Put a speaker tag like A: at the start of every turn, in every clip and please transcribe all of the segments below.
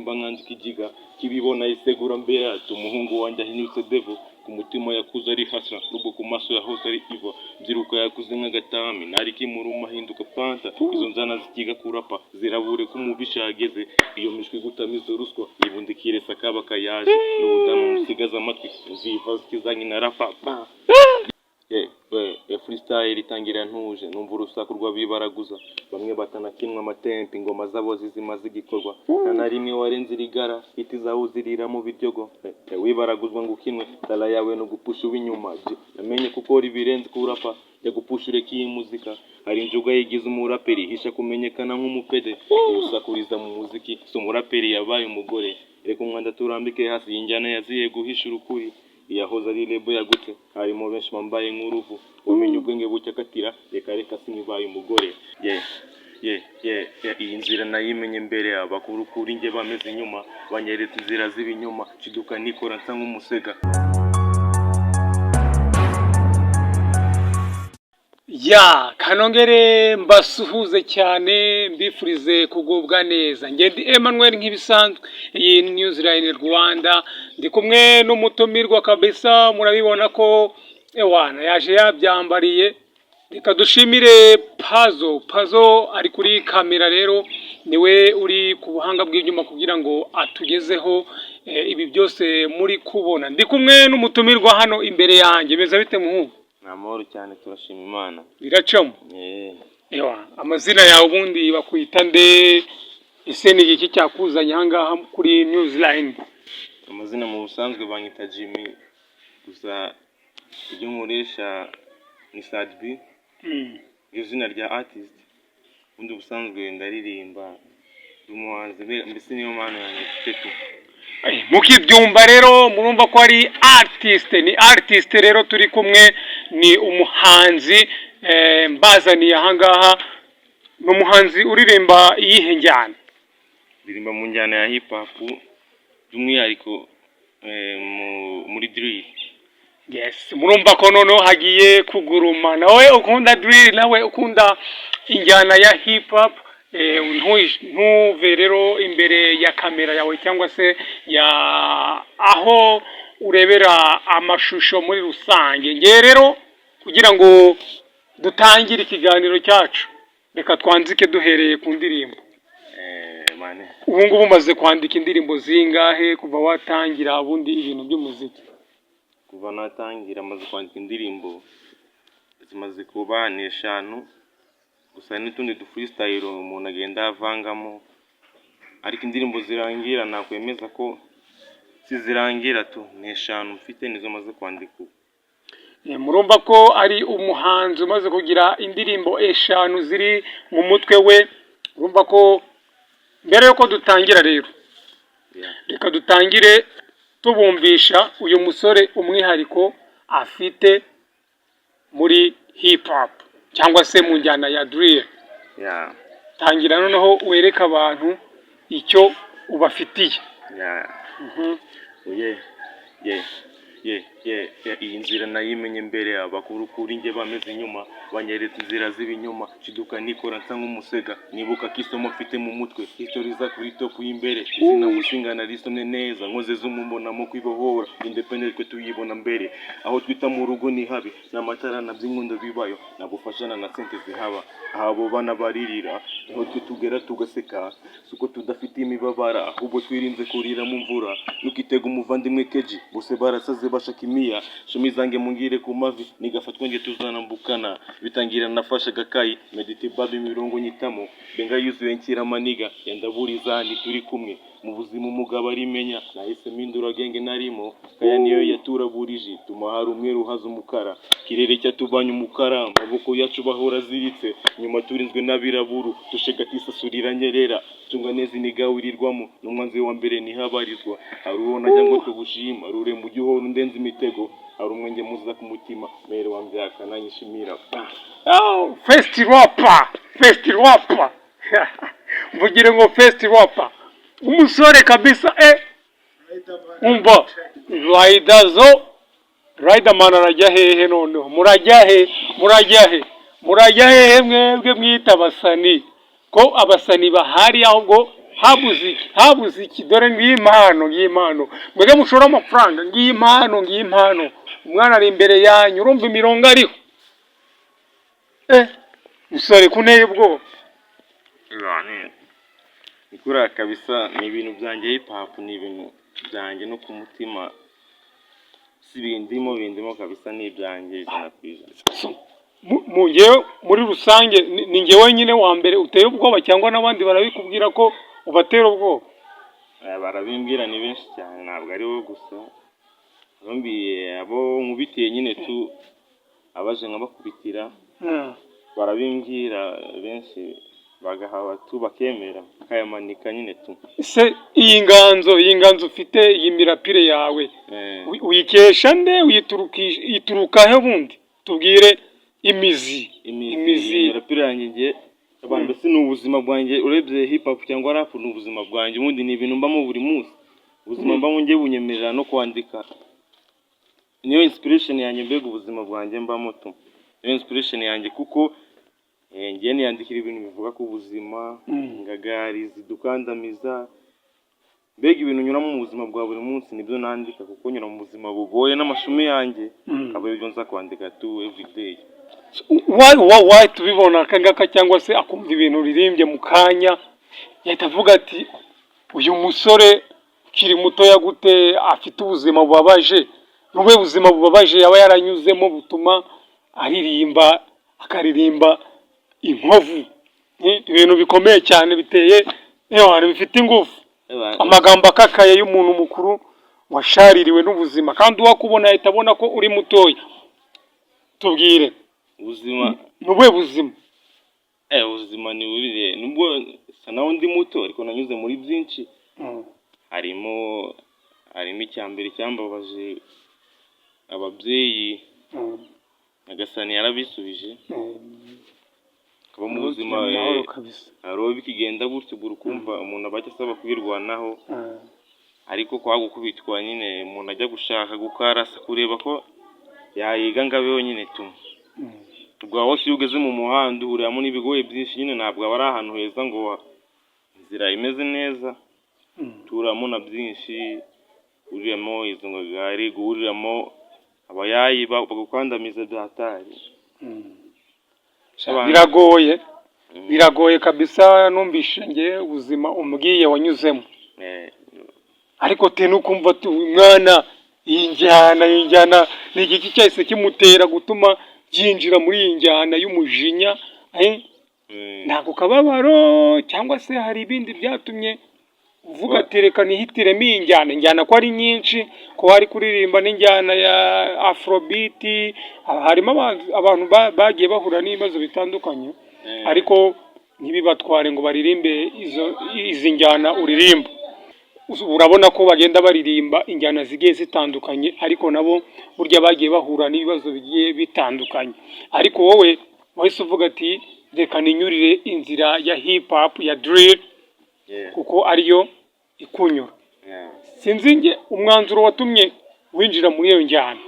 A: Simba nkanze ikijiga kibibona isegura mbere ati umuhungu wanjye ahinyutse devil. Ku mutima yakuze ari hustler, nubwo ku maso yahoze ari evil. Byiruka yakuze nk'agatami, ntari kimuruma ahinduka panther. Izo nzana zikiga kurapa zirabure ko umubisha yageze. Iyo mishwi gutamiza ruswa ibundikire sakaba kayaje n'ubudamu musigaza amatwi uziva zikizanye na rapa ba. Yeah, yeah, freestyle itangira ntuje, numva urusaku rw'abibaraguza bamwe batanakinwa amatempi, ingoma zabo zizima zigikorwa, nta na rimwe warenze irigara iti zawe zirira mu biryogo. Wibaraguzwa ngo ukinwe tala yawe no gupusha uw'inyuma. Namenye gukora ibirenze kurapa, jya gupusha ureke iyi muzika. Hari injuga yigize umuraperi hisha kumenyekana nk'umupede, usakuriza mu muziki si umuraperi yabaye umugore. Reka umwanda turambike hasi, iyi njyana yaziye guhisha urukuri. Iyahoze ari label yagutse, harimo benshi bambaye nk'uruvu. Wamenye ubwenge bucya akatira, reka reka sinibaye umugore. Yeah, iyi nzira nayimenye mbere, abakuru kuri njye bameze inyuma, banyeretse inzira z'ibinyoma, nshiduka nikora nsa nk'umusega.
B: Ya kanongere mbasuhuze cyane, mbifurize kugubwa neza. Njye ndi Emmanuel nk'ibisanzwe, iyi ni Newsline Rwanda. Ndi kumwe n'umutumirwa kabisa, murabibona ko ewana yaje yabyambariye. Reka dushimire Pazo. Pazo ari kuri kamera rero, niwe uri ku buhanga bw'ibyuma kugira ngo atugezeho ibi byose muri kubona. Ndi kumwe n'umutumirwa hano imbere yanjye. Beza bite muhungu?
A: Ni amahoro cyane, turashima Imana.
B: Biracamo?
A: Eh.
B: Ewa, amazina yawe ubundi bakwita nde? Ese ni iki cyakuzanye aha ngaha kuri Newsline?
A: Amazina mu busanzwe banyita Jimmy, gusa ibyo nkoresha ni Sadbi, iryo zina rya artist. Ubundi ubusanzwe ndaririmba, ndi umuhanzi, mbese niyo mpano yanjye mfite tu.
B: Mukibyumva rero, murumva ko ari artiste, ni artiste rero turi kumwe, ni umuhanzi mbazaniye aha ngaha. Ni umuhanzi uririmba iyihe njyana?
A: Ndirimba mu njyana ya hip hop, by'umwihariko muri drill.
B: Yes, murumva ko noneho hagiye kuguruma. Nawe ukunda drill, nawe ukunda injyana ya hip hop, ntuve rero imbere ya kamera yawe cyangwa se ya aho urebera amashusho muri rusange. Ngewe rero kugira ngo dutangire ikiganiro cyacu, reka twanzike duhereye ku ndirimbo.
A: Mane.
B: Ubu ngubu umaze kwandika indirimbo zingahe kuva watangira ubundi ibintu by'umuziki?
A: Kuva natangira maze kwandika indirimbo zimaze kuba ni 5, gusa hari n'utundi du freestyle umuntu agenda avangamo, ariko indirimbo zirangira nakwemeza ko sizirangira tu, ni 5 mfite, nizo maze kwandika ubu.
B: Murumva ko ari umuhanzi umaze kugira indirimbo 5 ziri mu mutwe we. Urumva ko mbere yuko dutangira rero, reka dutangire tubumvisha uyu musore umwihariko afite muri hip hop cyangwa se mu njyana ya drill. Tangira noneho wereke abantu icyo ubafitiye.
A: Yeah, iyi nzira nayimenye mbere, abakuru kuri njye bameze inyuma, banyeretse inzira z'ibinyoma, nshiduka nikora nsa nk'umusega. Nibuka ko isomo mfite mu mutwe history iza kuri top y'imbere. Izina Musinga narisomye neza, nkoze z'umumbonamo kwibohora independent twe tuyibona mbere. Aho twita mu rugo ni habi, n'amatara na by'inkundo bibayo, nabufashana na sente zihaba. Aho abo bana baririra niho twe tugera tugaseka, suko tudafite imibabara, ahubwo twirinze kurira mu mvura. Ntukitega umuvandimwe keji, bose barasaze bashaka imiya. Shumi zange mungire ku mavi, nigafatwa nge tuzanambukana. Bitangira nafashe agakayi, medite babi imirongo nyitamo benga yuzuye nshyira amaniga yandaburiza ntituri kumwe mu buzima. Umugabo arimenya, nahise mpindura genge narimo kaya niyo yaturaburije, tuma hari umweru haza umukara, kirere cyatubanye umukara, amaboko yacu bahora aziritse nyuma, turinzwe n'abiraburu dushegata isasurira nyerera. Cunga neza inigawirirwamo n'umwanzi wa mbere ntihabarizwa. Hari uwo najya ngo tugushima rure mu gihoro undenze imitego, hari umwe njye muza ku mutima mere wa mbyaka nanyishimira.
B: Oh, first rapper, first rapper. Mvugire ngo first rapper. Umusore kabisa. Umva Riderzo, Riderman arajya hehe noneho? Murajya he? Murajya he? Murajya hehe mwebwe mwita abasani? Ko abasani bahari ahubwo. Habuze iki? Habuze iki? Dore ngiyi impano, ngiyi impano. Mwebwe mushora amafaranga, ngiyi impano, ngiyi impano. Umwana ari imbere yanyu, urumva imirongo ariho. Musore, kunteye ubwoba.
A: Ni kuriya kabisa, ni ibintu byanjye. Hip hop ni ibintu byanjye no ku mutima, si bindimo, bindimo kabisa, ni ibyanjye 100%.
B: So, mu ngewe muri rusange ni njye wenyine wa mbere uteye ubwoba, cyangwa n'abandi barabikubwira ko ubatera ubwoba?
A: Barabimbwira, ni benshi cyane, ntabwo ari wowe gusa. Bambwiye abo nkubitiye nyine tu, abaje nkabakubitira, barabimbwira benshi, bagahawa tu, bakemera bakayamanika nyine tu.
B: Ese iyi nganzo ufite, iyi mirapire yawe, uyikesha nde? Uyituruka he bundi? Tubwire imizi.
A: Imizi.
B: Imizi.
A: Imirapire yanjye ngiye abantu, mbese ni ubuzima bwanjye. Urebye hip hop cyangwa rap ni ubuzima bwanjye ubundi, ni ibintu mbamo buri munsi. Ubuzima mbamo ngiye bunyemerera no kwandika, niyo inspiration yanjye. Mbega ubuzima bwanjye mbamo tu, niyo inspiration yanjye, kuko ngiye niyandikira ibintu bivuga ku buzima, ingagari zidukandamiza, mbega ibintu nyuramo mu buzima bwa buri munsi nibyo nandika, kuko nyura mu buzima bugoye n'amashumi yanjye akaba aribyo nza kwandika tu everyday.
B: Why tubibona aka ngaka, cyangwa se akumva ibintu uririmbye mu kanya, yahita avuga ati: "Uyu musore ukiri mutoya gute afite ubuzima bubabaje?" Ni ubuhe buzima bubabaje yaba yaranyuzemo butuma aririmba, akaririmba inkovu? Ni ibintu bikomeye cyane, biteye ewana, bifite ingufu, amagambo akakaye y'umuntu mukuru washaririwe n'ubuzima, kandi uwakubona yahita abona ko uri mutoya. Tubwire.
A: Ubuzima.
B: Ni ubuhe buzima?
A: Ubuzima ni bubi, nubwo sa naho ndi muto, ariko nanyuze muri byinshi. Harimo icya mbere cyambabaje, ababyeyi. Nyagasani yarabisubije, akaba mu buzima.
B: Mu mahoro kabisa.
A: Hari uwo bikigenda gutyo, ubwo ukumva umuntu aba asaba kwirwanaho, ariko kwa gukubitwa nyine, umuntu ajya gushaka gukarasa, kureba ko yayiga ngo abeho nyine tu. Ubwo hose iyo ugeze mu muhanda uhuriramo n'ibigoye byinshi nyine, ntabwo aba ari ahantu heza ngo inzira imeze neza. Turamo na byinshi, guhuriramo izo ngagari, guhuriramo abayayi bagukandamiza byatari.
B: Biragoye, biragoye kabisa. Numvishe nge ubuzima umbwiye wanyuzemo, ariko te nukumva ati uyu mwana iyi njyana ni igiki cyahise kimutera gutuma yinjira muri iyi njyana y'umujinya, eh? Ntabwo kababaro, cyangwa se hari ibindi byatumye uvuga ati: "Reka nihitiremo iyi njyana"? Injyana ko ari nyinshi, ko hari kuririmba n'injyana ya afrobeat, harimo abantu bagiye bahura n'ibibazo bitandukanye, ariko ntibibatware ngo baririmbe izi njyana uririmba. Urabona ko bagenda baririmba injyana zigiye zitandukanye, ariko nabo burya bagiye bahura n'ibibazo bigiye bitandukanye. Ariko wowe wahise uvuga ati: "Reka ninyurire inzira ya hip hop, ya drill, kuko ariyo ikunyura." Sinzi nge umwanzuro watumye winjira muri iyo njyana,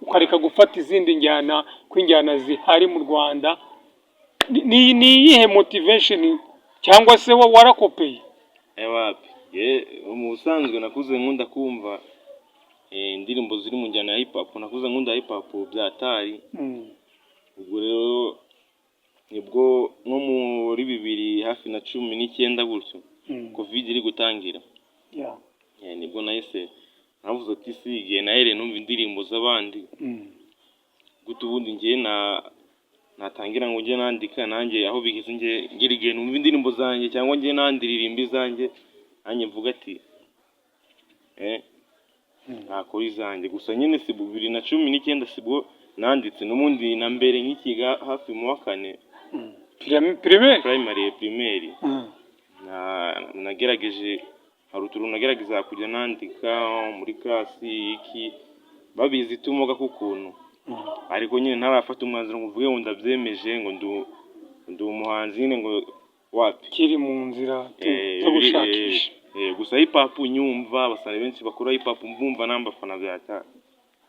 B: ukareka gufata izindi njyana, ko injyana zihari mu Rwanda. Ni iyihe motivation, cyangwa se wowe warakopeye?
A: Wapi. Mu busanzwe nakuze nkunda kumva indirimbo ziri mu njyana ya hip hop, nakuze nkunda hip hop byatari. Ubwo rero nibwo nko muri 2019 gutyo, Covid iri gutangira, nibwo nahise navuze ati: "Si igihe nahereye numva indirimbo z'abandi, gute ubundi njye na natangira ngo njye nandika nanjye aho bigeze, njye ngera igihe numva indirimbo zanjye, cyangwa njye nandiririmba izanjye, nanjye mvuga ati nakora izanjye gusa nyine." Si 2019 sibwo nanditse, n'ubundi na mbere nkikiga hafi mu wa kane.
B: Primaire.
A: Primary, primaire. Nagerageje, hari utuntu nagerageza kujya nandika muri class iki, babizi tumuga k'ukuntu, ariko nyine ntarafata umwanzuro ngo mvuge ngo ndabyemeje, ngo ndi umuhanzi nyine, ngo wapi.
B: Kiri mu nzira zo gushakisha.
A: Gusa hip hop nyumva, abasani benshi bakora hip hop mbumva nambafana byata.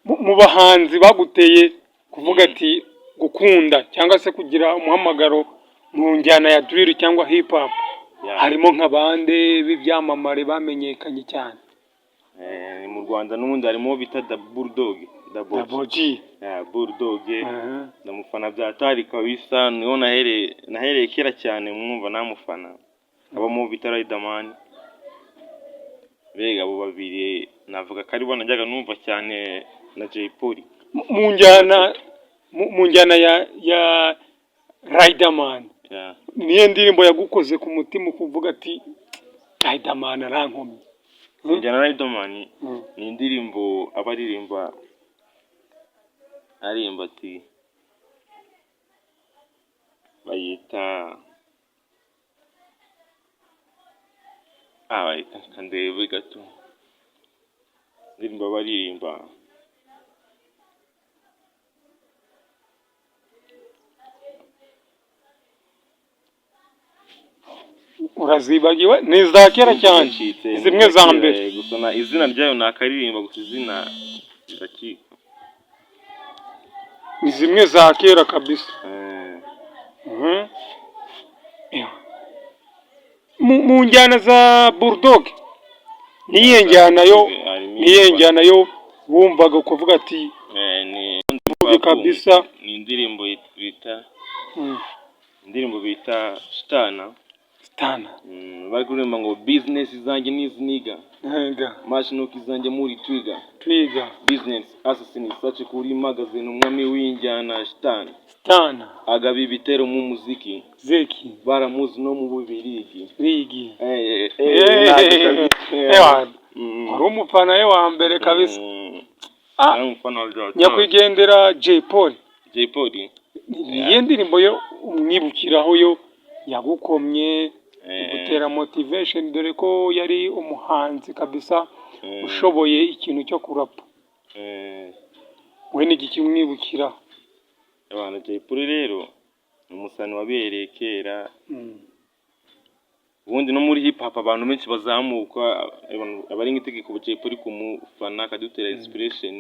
B: Mu bahanzi baguteye kuvuga ati gukunda cyangwa se kugira umuhamagaro mu njyana ya drill cyangwa hip hop,
A: Yeah.
B: Harimo nk'abande b'ibyamamare bamenyekanye cyane?
A: Mu Rwanda n'ubundi harimo bita Da Bulldog, Double G.
B: Double G.
A: Yeah, Bulldog ndamufana byatari kabisa, niho nahereye kera cyane mwumva namufana. Habamo bita Riderman. Mbega abo babiri navuga ko aribo najyaga numva cyane na Jay Polly.
B: Mu njyana ya Riderman, niyo ndirimbo yagukoze ku mutima ukuvuga ati: "Riderman arankomye"?
A: Njyana Riderman ni indirimbo aba aririmba, aririmba ati, bayita bayita, reka ndebe gato, indirimbo aba aririmba.
B: Urazibagiwe, ni iza kera cyane.
A: Zacitse,
B: zimwe za mbere.
A: Gusa na izina ryayo nakaririmba, gusa izina riracika.
B: Ni zimwe za kera kabisa. Yeah. Mu njyana za Bulldog, niyihe njyana yo
A: Harimo
B: niyihe
A: iyitwa-
B: njyana yo wumvaga ukuvuga ati
A: Ni
B: Vuge kabisa.
A: Ni indirimbo bita Sitana.
B: Stana.
A: Bari kuririmba ngo business zanjye n'izi
B: Ega,
A: mashinuki zanjye muri twiga,
B: twiga.
A: Business assassin sace kuri magazine, umwami w'injyana Shitani,
B: Stana.
A: agaba ibitero mu muziki,
B: Zeki.
A: baramuzi no mu Bubirigi.
B: Rigi.
A: Ntabwo kabisa.
B: Ewa, wari umufana we wa mbere kabisa. Ah,
A: Ari umufana wa Jordan.
B: Nyakwigendera Jay Polly,
A: Jay Polly.
B: Niyo ndirimbo yo umwibukiraho yo yagukomye, gutera motivation, dore ko yari umuhanzi kabisa ushoboye ikintu cyo kurapa? We ni igiki umwibukiraho?
A: Abantu Jay Polly rero ni umusani wabereye kera. Ubundi no muri hip hop abantu benshi bazamuka, aba ari nk'itegeko Jay Polly kumufana, akadutera inspiration,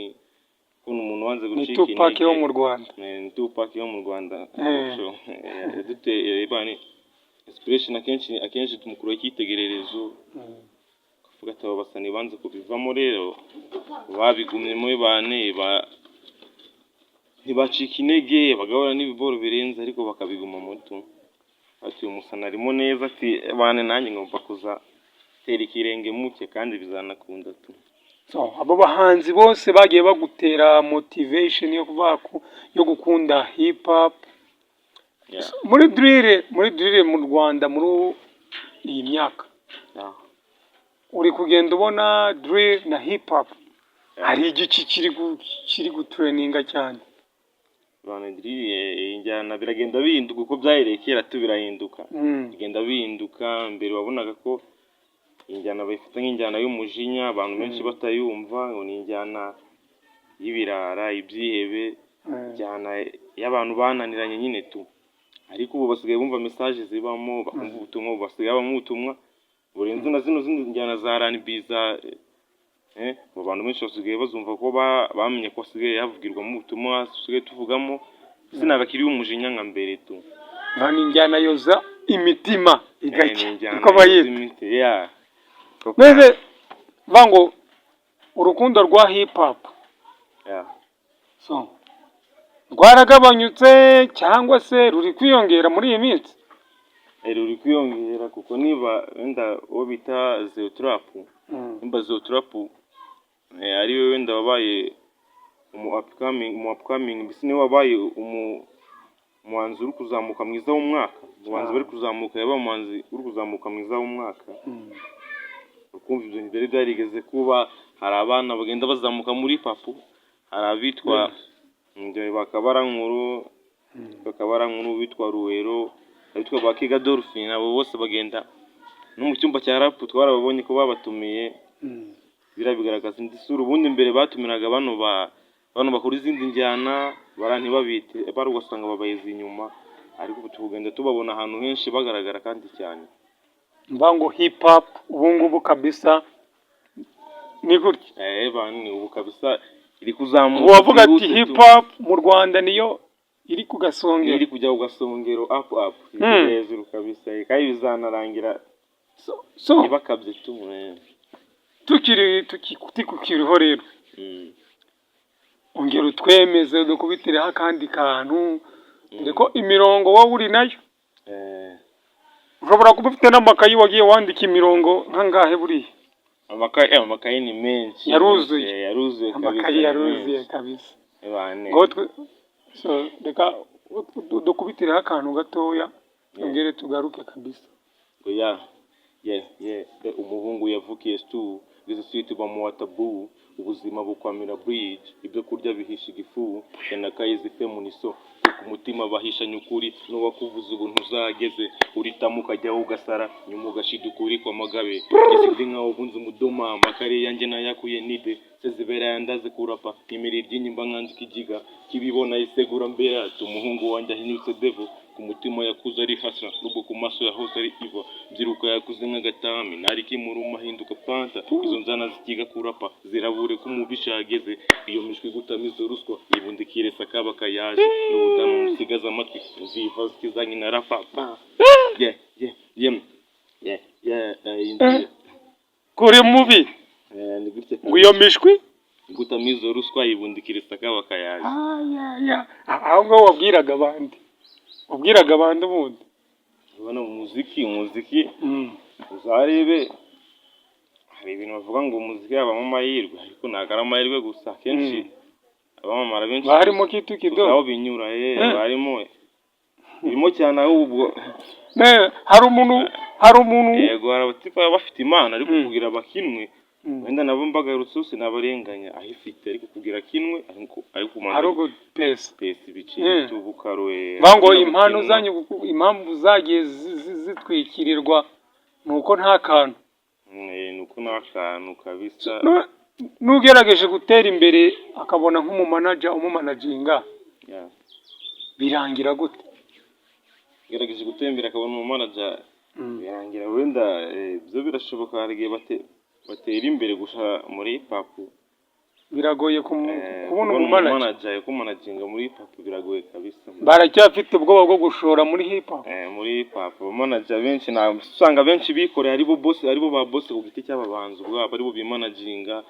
A: ukuntu umuntu wanze
B: Ni
A: gucika
B: Tupac
A: intege.
B: wo mu Rwanda.
A: Ni Tupac yo mu Rwanda. So, yaduteye bani inspiration, akenshi tumukuraho icyitegererezo, kuvuga ati aba basani banze kubivamo rero babigumyemo bane ba ntibacika intege, bagahura n'ibiboro birenze ariko bakabiguma muto, ati uyu musani arimo neza, ati bane nanjye ngomba kuza tera ikirenge muke kandi bizanakunda tu.
B: So, abo bahanzi bose bagiye bagutera motivation yo kuvuga yo gukunda hip hop. Muri drill mu Rwanda muri iyi myaka, uri kugenda ubona drill na hip hop hari igiki kiri gutrendinga cyane?
A: Bane, drill, iyi njyana biragenda bihinduka uko byahereye kera tu, birahinduka, bigenda bihinduka. Mbere wabonaga ko injyana bayifata nk'injyana y'umujinya, abantu benshi batayumva, ngo ni injyana y'ibirara, ibyihebe, injyana y'abantu bananiranye nyine tu. Ariko ubu basigaye bumva message zibamo, bakumva ubutumwa. Ubu basigaye babamo ubutumwa burenze na zino zindi njyana za R&B za ubu abantu benshi basigaye bazumva ko bamenye ko hasigaye havugirwamo ubutumwa, dusigaye tuvugamo sinabakiri umujinya nka mbere tu.
B: Nka ni injyana yoza imitima igacya,
A: Ni injyana
B: niko bayita.
A: y'imiti, yeah.
B: Mbese vuga ngo urukundo rwa hip hop so rwaragabanyutse cyangwa se ruri kwiyongera muri iyi minsi?
A: Ruri kwiyongera, kuko niba wenda uwo bita Zeo Trap, nimba Zeo Trap ari we wenda wabaye umu upcoming, mbese niwe wabaye umuhanzi uri kuzamuka mwiza w'umwaka mu bahanzi bari kuzamuka, yabaye umuhanzi uri kuzamuka mwiza w'umwaka. Ukumva ibyo ntibari byarigeze kuba. Hari abana bagenda bazamuka muri hip hop, hari abitwa Bakabarankuru, bitwa Ruwero, abitwa ba Kiga Dolphin, abo bose bagenda no mu cyumba cya rap twarababonye ko babatumiye. Biriya bigaragaza indi sura. Ubundi mbere batumiraga bano bakora izindi njyana bara ntibabite bari, ugasanga babaheze inyuma, ariko ubu tugenda tubabona ahantu henshi bagaragara kandi cyane.
B: Mvuga ngo hip hop ubu ngubu kabisa ni gutya.
A: Bani, ubu kabisa iri kuzamuka
B: Ubu wavuga ati
A: byihuse
B: hip
A: tu.
B: hop mu Rwanda niyo iri ku gasongero.
A: Iri kujya ku gasongero, up up, iri kujya hejuru kabisa, kandi bizanarangira.
B: So
A: Ntibakabye tu.
B: Tukiri tukiriho rero, ongera utwemeze, dukubitireho akandi kantu, dore ko imirongo wowe uri nayo. Ushobora kuba ufite n'amakayi wagiye wandika imirongo nkangahe buriya?
A: Amakayi ni menshi.
B: Yaruzuye.
A: Yaruzuye kabisa.
B: Amakayi
A: Ni
B: yaruzuye
A: menshi.
B: kabisa.
A: Ebane.
B: Ngo so reka dukubitireho akantu gatoya, twongere tugaruke kabisa.
A: Ngo yeah. Umuhungu yavukiye stu izi street bamuha tabu, ubuzima bukwamira bridge, ibyo kurya bihisha igifu, yanakaye zife mu niso ku mutima bahishanye ukuri, n'uwakuvuza ubu ntuzageze uritamo ukajyaho ugasara nyuma ugashida ukuri kw'amagabe. Ese ndi nkaho bunze umudoma, amakare yanjye nayakuye nide sezibera yandaze kurapa imiri iry'inyimba nkanze ikigiga kibibona isegura mbere ati umuhungu wanjye ahinyutse devil, ku mutima yakuze ari hustler, nubwo ku maso yahoze ari iva, byiruka yakuze nk'agatami ntari kimuruma ahinduka panta, izo nzana zikiga kurapa zirabure ko umubisha yageze, iyo mishwi gutamiza ruswa ibundikire sakaba kayaje n'ubudamu musigaza amatwi uziva zikizanye na rapa pa yeah. Inzira.
B: Kuri mubi.
A: Ni gutya.
B: Ngo iyo mishwi
A: gutamiza ruswa ibundikire sakaba kayaje.
B: Ayaya, aho ngaho wabwiraga abandi ubundi?
A: Ubona mu muziki uzarebe hari ibintu bavuga ngo umuziki habamo amahirwe, ariko ntabwo ari amahirwe gusa, akenshi abamamara benshi
B: Barimo kitu
A: tuzi
B: kidogo.
A: Aho binyura, barimo birimo cyane ahubwo.
B: Hari umuntu
A: Yego, hari abatipa baba bafite impano, ariko kugira bakinwe, wenda nabo mbagarutse sinabarenganya ayifite, ariko kugira kinwe ariko
B: Hari ugupesa.
A: Pesa ibiciro tubukaro.
B: Bavuga ngo impano zanyu, impamvu zagiye zitwikirirwa ni uko nta kantu.
A: Ni uko nta kantu kabisa.
B: N'ugerageje gutera imbere akabona nk'umumanager umumanaginga, birangira gute?
A: Gerageje gutembera akabona umumanager, birangira wenda, byo birashoboka, hari igihe batera imbere gusa muri hip hop
B: Biragoye kubona umumanager.
A: Umumanager kumanaginga muri hip hop biragoye kabisa.
B: Baracyafite ubwoba bwo gushora muri hip hop.
A: Muri hip hop abamanager benshi usanga benshi bikoreye, aribo boss, aribo ba boss ku giti cy'ababanzi ubwabo, aribo bimanaginga,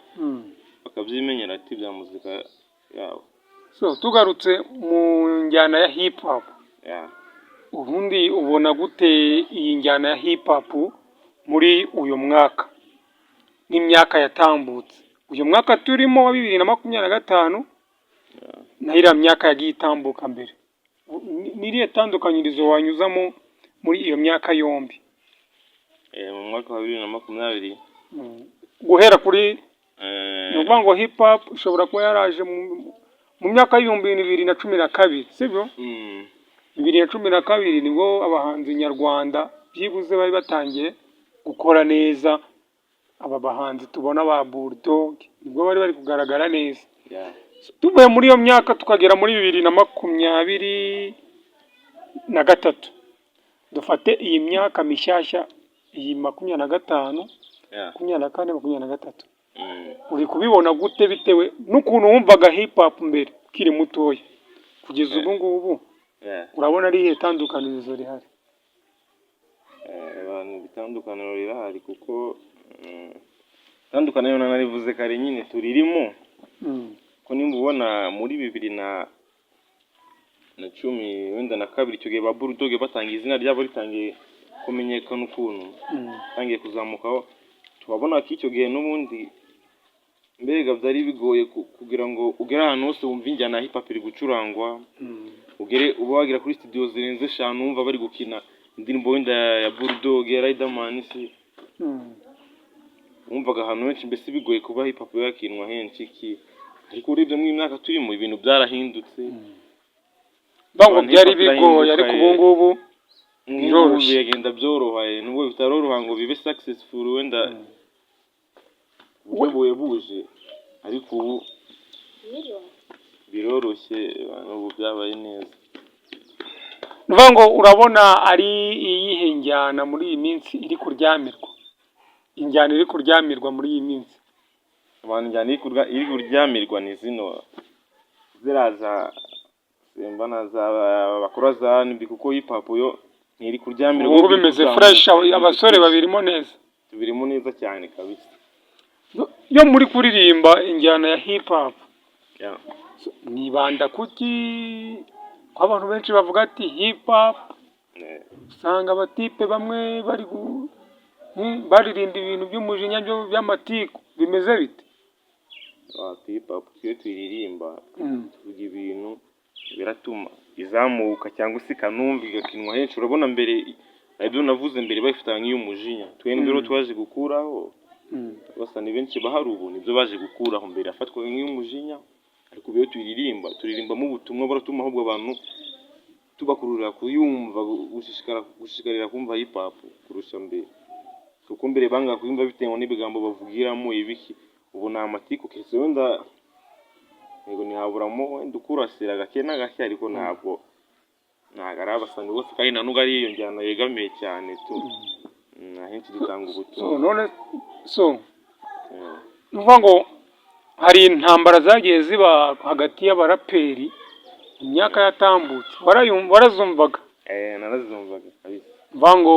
A: bakabyimenyera ati bya muzika yabo.
B: So tugarutse mu njyana ya hip hop, ubundi ubona gute iyi njyana ya hip hop muri uyu mwaka n'imyaka yatambutse, uyu mwaka turimo wa 2025 na iriya myaka yagiye itambuka mbere? Ni irihe tandukanyirizo wanyuzamo muri iyo myaka yombi?
A: Mu mwaka wa 2020,
B: Guhera kuri, ni ukuvuga ngo hip hop ishobora kuba yaraje mu myaka y'2012, sibyo?
A: Mm.
B: 2012 nibwo abahanzi nyarwanda byibuze bari batangiye gukora neza. Aba bahanzi tubona ba Bulldog nibwo bari bari kugaragara neza. Tuvuye muri iyo myaka tukagera muri 2023, dufate iyi myaka mishyashya, iyi 25, 24, 23, uri kubibona gute bitewe n'ukuntu wumvaga hip hop mbere ukiri mutoya kugeza ubu ngubu? Urabona ari irihe tandukanirizo rihari?
A: Abantu itandukaniro rirahari kuko itandukaniro narivuze kare nyine turirimo, ko nimba ubona muri bibiri na cumi wenda na kabiri, icyo gihe ba Bulldog batangiye, izina ryabo ritangiye kumenyekana ukuntu, batangiye kuzamukaho, turabona ko icyo gihe n'ubundi mbega byari bigoye kugira ngo ugere ahantu hose wumve injyana ya hip hop iri gucurangwa, ugere uba wagera kuri studio zirenze eshanu wumva bari gukina indirimbo wenda ya Bulldog, ya Riderman se, wumvaga ahantu henshi mbese bigoye kuba hip hop yakinwa henshi ki, ariko urebye mu myaka turimo ibintu byarahindutse.
B: Bavuga ngo
A: Abantu
B: byari
A: hip hop
B: bigoye, ariko ubu ngubu
A: ngubu
B: biroroshye.
A: Biragenda byoroha, nubwo bitaroroha ngo bibe successful wenda uburyo buhebuje, ariko ubu biroroshye, ubu byabaye neza.
B: Ni ukuvuga ngo urabona ari iyihe njyana muri iyi minsi iri kuryamirwa, injyana iri kuryamirwa muri iyi minsi?
A: Abantu injyana iri kuryamirwa ni zino ziriya za semba na za bakora za R&B, kuko hip hop yo Ntiri kuryamira.
B: Ubu ngubu bimeze fresh, abasore babirimo neza.
A: Tubirimo neza cyane kabisa.
B: Iyo muri kuririmba injyana ya hip hop, mwibanda kuki, ko abantu benshi bavuga ati hip hop, usanga abatipe bamwe bari baririmba ibintu by'umujinya by'amatiku, bimeze bite?
A: Hip hop iyo tuyiririmba, tuvuga ibintu biratuma izamuka cyangwa se ikanumva, igakinwa henshi. Urabona mbere, ibyo navuze mbere, bayifata nk'iy'umujinya. Twebwe rero twaje gukuraho, basa ni benshi bahari ubu nibyo baje gukuraho. Mbere yafatwaga nk'iy'umujinya, ariko ubu iyo tuyiririmba, turirimbamo ubutumwa buratuma ahubwo abantu tubakururira kuyumva, gushishikarira kumva hip hop kurusha mbere, kuko mbere banga kuyumva bitewe n'ibigambo bavugiramo ibiki. Ubu ni amatiku kese, wenda yego ntihaburamo wenda ukurasira gake na gake, ariko ntabwo ari abasanyi bose, kandi nta nubwo ari iyo njyana yegamiye cyane tu. Ahenshi dutanga
B: So
A: ubutumwa.
B: None so ni ukuvuga ngo hari intambara zagiye ziba hagati y'abaraperi mu myaka yatambutse, warazumvaga?
A: Eh, narazumvaga kabisa.
B: Mvuga ngo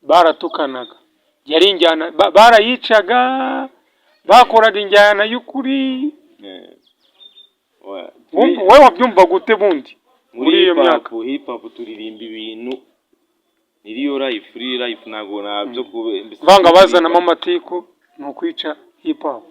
B: baratukanaga, yari injyana barayicaga, bakoraga injyana y'ukuri. Wowe wabyumva gute bundi muri iyo
A: hip
B: myaka?
A: hop, hip hop turirimba ibintu ni real life, real life, ntabwo nabyo kube mbese.
B: Vanga bazanamo amatiku ni ukwica hip hop.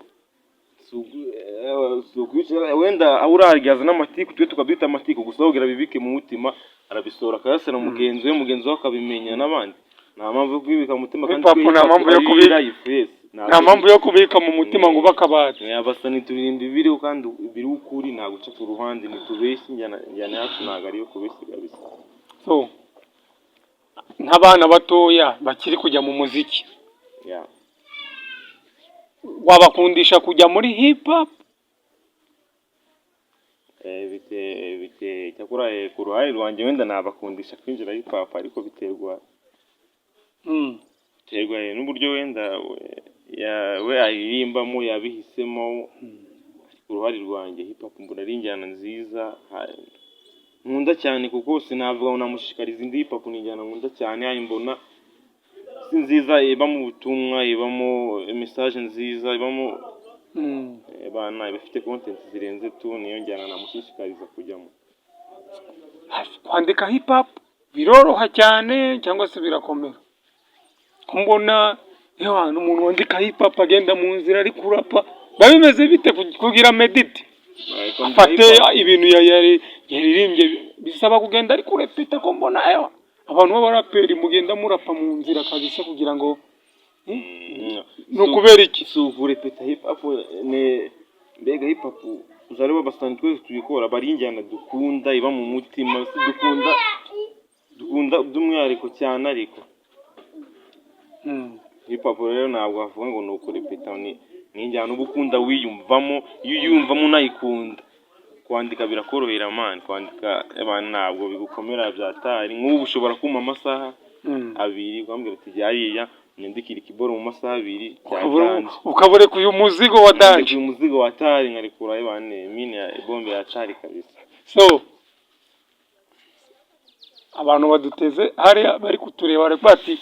A: Si ukwica, wenda aho uraryaza n'amatiku, twe tukabyita amatiku gusa, ahubwo bibike mu mutima, arabisohora akayasana mugenzi we akabimenya n'abandi. Nta mpamvu yo kubibika mu mutima kandi
B: Hip hop
A: twe
B: nta
A: hip hop
B: mpamvu yo
A: ari life, yes.
B: Nta mpamvu yo kubika mu mutima ngo ube akabati.
A: Abasani turirimba ibiriho kandi ibiriho ukuri, nta guca ku ruhande, ntitubeshye. Injyana yacu ntabwo ari iyo kubeshya kabisa.
B: So nk'abana batoya bakiri kujya mu muziki, wabakundisha kujya muri hip hop?
A: Bite cyakora, ku ruhare rwanjye wenda nabakundisha kwinjira hip hop, ariko biterwa biterwa n'uburyo wenda we ayiririmbamo yabihisemo. Ariko uruhare rwanjye, hip hop mbona ari injyana nziza nkunda cyane, kuko sinavuga ngo namushishikariza indi. Hip hop ni injyana nkunda cyane, yani mbona si nziza, ibamo ubutumwa, ibamo message nziza, ibamo bana ibafite content zirenze tu. Niyo njyana namushishikariza kujyamo.
B: Kwandika hip hop biroroha cyane cyangwa se birakomera? Ko mbona yewe umuntu wandika hip hop agenda mu nzira ari kurapa, biba bimeze bite kugira medite afate ibintu yaririmbye? Bisaba kugenda ari kurepeta? Ko mbona ewa abantu b'abaraperi mugenda murapa mu nzira kabisa, kugira ngo ni ukubera iki?
A: Si ukurepeta. Hip hop ni mbega hip hop uzareba abasani twese tuyikora, bari injyana dukunda, iba mu mutima, si dukunda by'umwihariko cyane, ariko hip hop rero ntabwo wavuga ngo ni ukurepeta. Ni injyana uba ukunda, wiyumvamo. Iyo uyiyumvamo unayikunda, kwandika birakorohera man. Kwandika abantu ntabwo bigukomera byatari. Nk'ubu ushobora kumpa amasaha 2, ukambwira ati jya hariya unyandikire ikiboro mu masaha 2 cyatanje.
B: Ukabureka uyu muzigo wa danger.
A: Uyu muzigo wa tari nkarekura bane mine ya bombe ya cari kabisa.
B: So abantu baduteze hariya bari kutureba bari kuvuga ati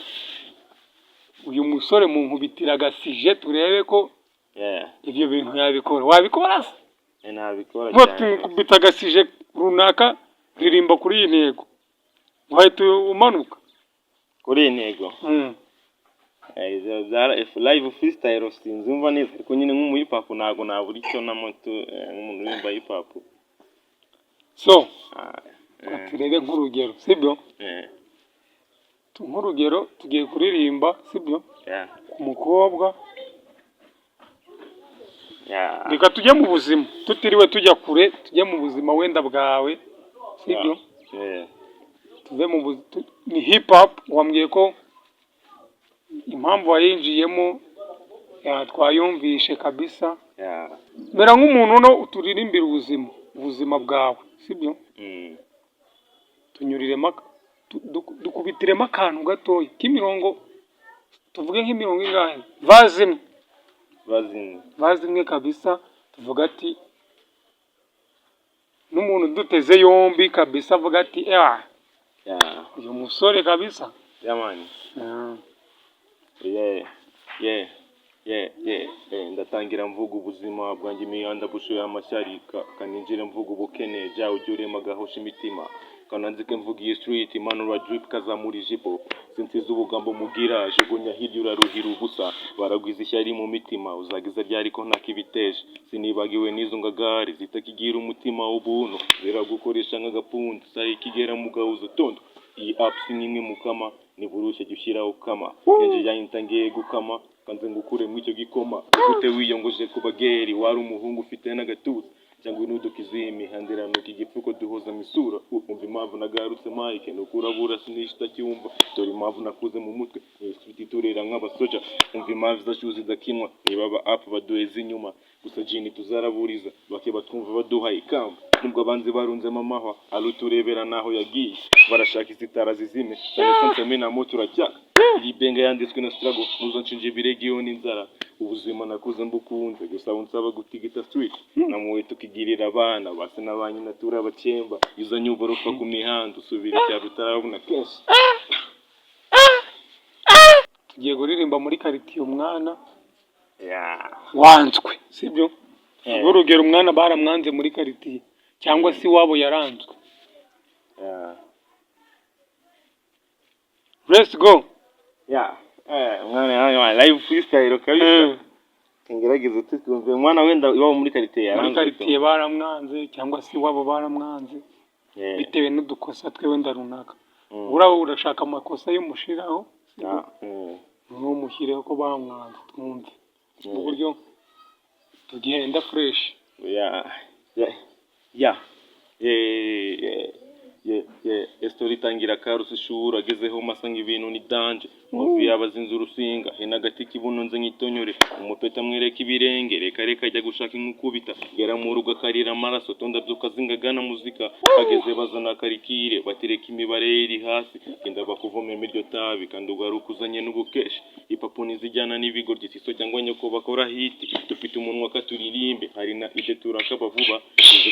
B: uyu musore munkubitira agasije turebe ko ibyo bintu yabikora. Wabikora se?
A: Nabikora
B: Nkuba
A: cyane.
B: Tumukubita agasije runaka, ririmba kuri iyi ntego, wahita umanuka?
A: Kuri iyi ntego? Live freestyle sinzumva neza, ariko nyine nk'umu hip hop ntabwo nabura icyo na moto, nk'umuntu uririmba hip hop.
B: So
A: Ah,
B: turebe nk'urugero, sibyo?
A: Eh.
B: Nk'urugero tugiye kuririmba, sibyo?
A: Yeah.
B: Ku mukobwa. Reka tujye mu buzima tutiriwe tujya kure, tujye mu buzima wenda bwawe, sibyo?
A: Yeah.
B: Tuve mu ni hip hop, wambwiye ko impamvu wayinjiyemo twayumvishe kabisa. Mera nk'umuntu no uturirimbira ubuzima bwawe, sibyo? Tunyuriremo dukubitiremo akantu gatoya k'imirongo, tuvuge nk'imirongo ingahe, verse imwe.
A: Bazimwe.
B: Verse imwe kabisa, tuvuga ati n'umuntu uduteze yombi kabisa avuga ati ah.
A: Yeah.
B: Uyu musore kabisa.
A: Yeah, man. Yeah. Ndatangira mvuga ubuzima bwanjye, imihanda bushoye amashyari, kaninjira mvuga ubukene, jya ujya urema gahosha imitima, kananzike mvuga iyi street, manura drip kazamura ijipo, sinsize ubugambo mugira, jugunya hirya uraruhira ubusa, baragwiza ishyari mu mitima, uzagiza ryari ko ntakibiteje, sinibagiwe n'izo ngagari zitakigira umutima w'ubuntu, ziragukoresha nk'agapundi, sayi kigera mu gahuza tondo. Iyi app si nk'imwe mukama, niburushye jya ushyiraho kama enje yahita ngiye gukama, kanze ngukure mu icyo gikoma. Gute wiyongoje ku bageri, wari umuhungu ufite n'agatuza cyangwa inuduka imihanda iranuka igipfuko duhoza mu isura. Umva impamvu nagarutse mike nuko urabura sinishita cyumva, dore impamvu nakuze mu mutwe iyi street iturera nk'abasoja. Umva impamvu zacu zidakinwa, niba aba app baduheza inyuma gusa jini tuzaraburiza bake batwumva baduha ikamba, nubwo abanzi barunzemo amahwa aruturebera naho yagiye barashaka izitara zizime cyane sense minamo turacyaka. Iyi benga yanditswe na struggle, nuzo nshinja ibirego n'inzara, ubuzima nakuze mbukunze, gusa unsaba gutigita street namuwe tukigirira abana base na ba nyina turabakemba, izanye uborofa ku mihanda usubira icyaro utarabona kenshi.
B: Tugiye kuririmba muri quartier umwana
A: Yeah.
B: wanzwe, sibyo?
A: Eh.
B: Urugero, umwana baramwanze muri quartier cyangwa se iwabo yaranzwe.
A: Yeah.
B: Let's go.
A: Yeah. Mwana yangu live freestyle kabisa. Ngerageze tukumve umwana wenda iwabo muri quartier
B: Muri
A: yaranzwe.
B: Quartier baramwanze cyangwa se iwabo baramwanze bitewe n'udukosa twe wenda runaka. Uraba urashaka amakosa y'umushiraho, sibyo?
A: Yeah.
B: Ntumushyireho ko bamwanze, twumve mu buryo tugenda fresh.
A: Yeah. Story itangira karusi ishuri agezeho masanga ibintu ni danger. Muvi yabazinze urusinga hena agati kibuno nze nkitonyore umupeta mwereka ibirenge, reka reka ajya gushaka inkukubita, gera mu rugo akarira amaraso, tonda byuka zingagana muzika ageze bazana karikire batereka imibare iri hasi, genda bakuvomemo iryo tabi kandi ugaruka uzanye n'ubukeshi, ipapu ntizijyana n'ibigoryi, siso cyangwa nyoko bakora hit, dufite umunwa katuririmbe, hari na ide turakaba vuba,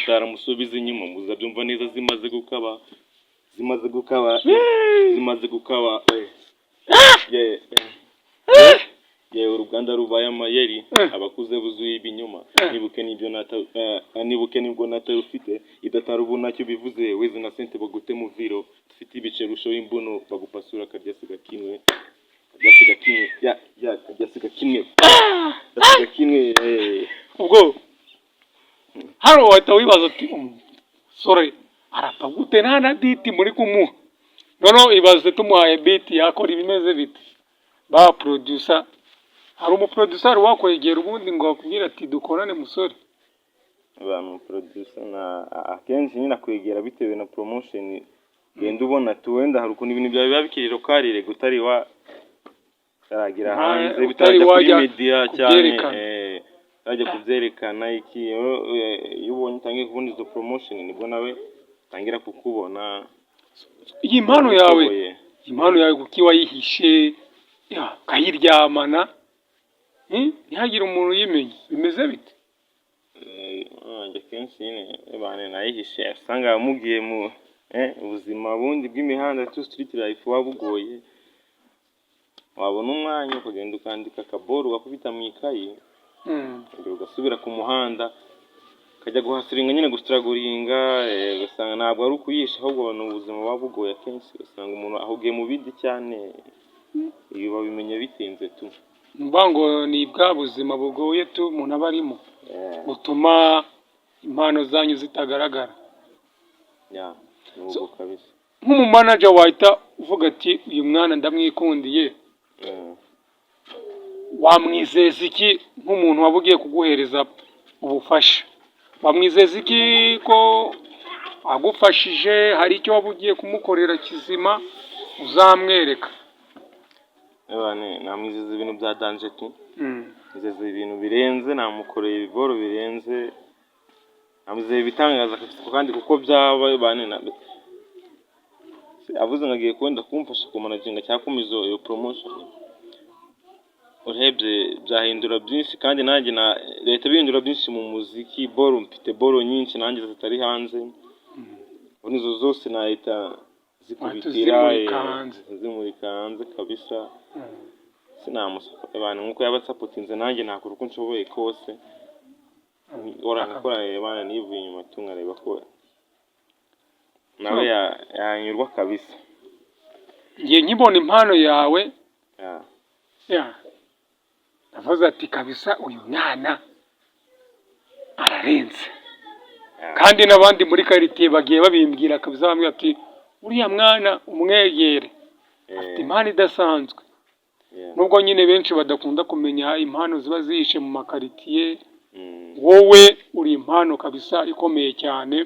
A: taramusubiza inyuma muzabyumva neza zimaze gukaba, zimaze gukaba, zimaze gukaba, yeah. Uruganda rubaye amayeri, abakuze buzuye ibinyoma, nibuke nibyo nata, nibuke nibwo natarufite idatari ubu ntacyo bivuze, weze na sente bagute mu viro, dufite ibicerusho imbuno bagupasura karyasiga kimwe, karyasiga kimwe, ya karyasiga kimwe, karyasiga kimwe.
B: Ubwo hano wahita wibaza uti umusore arapfa gute nta na beat muri kumuha? Noneho ibaze tumuhaye beat yakora ibimeze bite? Ba producer, hari umuproducer wari wakwegera ubundi ngo akubwire ati dukorane musore?
A: Abantu producer na akenshi nyine akwegera bitewe na promotion genda ubona tu, wenda hari ukuntu ibintu byawe biba bikiri local utari wa utaragera hanze,
B: utari
A: bitarajya kuri
B: wajya
A: media cyane,
B: kubyerekana.
A: Utarajya kubyerekana iki, iyo ubonye utangiye kubona izo promotion nibwo nawe atangira kukubona.
B: Iyi mpano yawe,
A: Ushoboye.
B: Impano yawe kuki wayihishe ya, ukayiryamana, ntihagire umuntu uyimenya, bimeze bite?
A: Wanjye akenshi nyine bane nayihishe, usanga mugiye mu ubuzima bundi bw'imihanda tu, street life buba bugoye, wabona umwanya ukagenda ukandika akaboro ugakubita mu ikayi, ukongera ugasubira ku muhanda ukajya guhustlinga nyine, gustrugglinga, ugasanga ntabwo ari ukuyihisha ahubwo ni ubuzima buba bugoye, akenshi ugasanga umuntu ahugiye mu bindi cyane, ibi babimenya bitinze tu.
B: Ni ukuvuga ngo ni bwa buzima bugoye tu umuntu aba arimo butuma impano zanyu zitagaragara.
A: Yeah, ni ubwo kabisa.
B: Nk'umumanager wahita uvuga ati uyu mwana ndamwikundiye, wamwizeza iki nk'umuntu waba ugiye kuguhereza ubufasha? Wamwizeza iki ko agufashije hari icyo waba ugiye kumukorera kizima uzamwereka?
A: Ebane, namwizeza ibintu bya danger tu, mwizeza ibintu birenze, namukoreye ibiboro birenze, namwizeye ibitangaza kandi kuko byaba bane na avuze ngo agiye kwenda kumfasha kumanaginga cyangwa kumpa iyo promotion, urebye byahindura byinshi, kandi nanjye na leta bihindura byinshi mu muziki. Boro mfite boro nyinshi nanjye zitari hanze, ubu izo zose nahita Zikubitira
B: Uzimurika hanze.
A: Zimurika hanze kabisa. Sinamusaba abantu nkuko yaba asapotinze, nanjye nakora uko nshoboye kose, ora nkakora bana nivuye inyuma tu, nkareba ko nawe yanyurwa kabisa.
B: Ngiye nkibona impano yawe, ya, navuze ati: "Kabisa uyu mwana ararenze." Kandi n'abandi muri karitsiye bagiye babimbwira kabisa, bambwira ati: "Uriya mwana umwegere, afite impano idasanzwe." Nubwo nyine benshi badakunda kumenya impano ziba zihishe mu makaritsiye, wowe uri impano kabisa ikomeye cyane.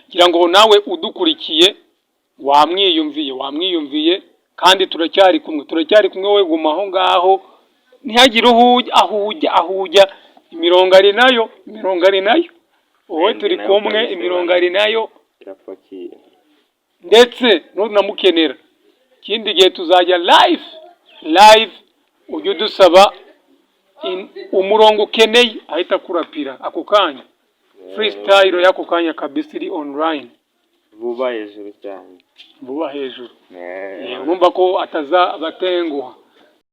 B: Ngira ngo nawe udukurikiye wamwiyumviye, wamwiyumviye, kandi turacyari kumwe, turacyari kumwe. Wowe guma aho ngaho, ntihagire aho ujya, aho ujya, aho ujya. Imirongo ari nayo, imirongo ari nayo, wowe
A: Ndi
B: turi
A: nayo
B: kumwe.
A: Kabisa,
B: Imirongo
A: bana.
B: ari nayo.
A: Irapakiye.
B: Ndetse nunamukenera ikindi gihe tuzajya live, live, ujye udusaba umurongo ukeneye, ahita akurapira ako kanya, freestyle y'ako kanya kabisa iri online.
A: Vuba hejuru cyane.
B: Vuba hejuru.
A: Eh.
B: Urumva ko ataza abatenguha.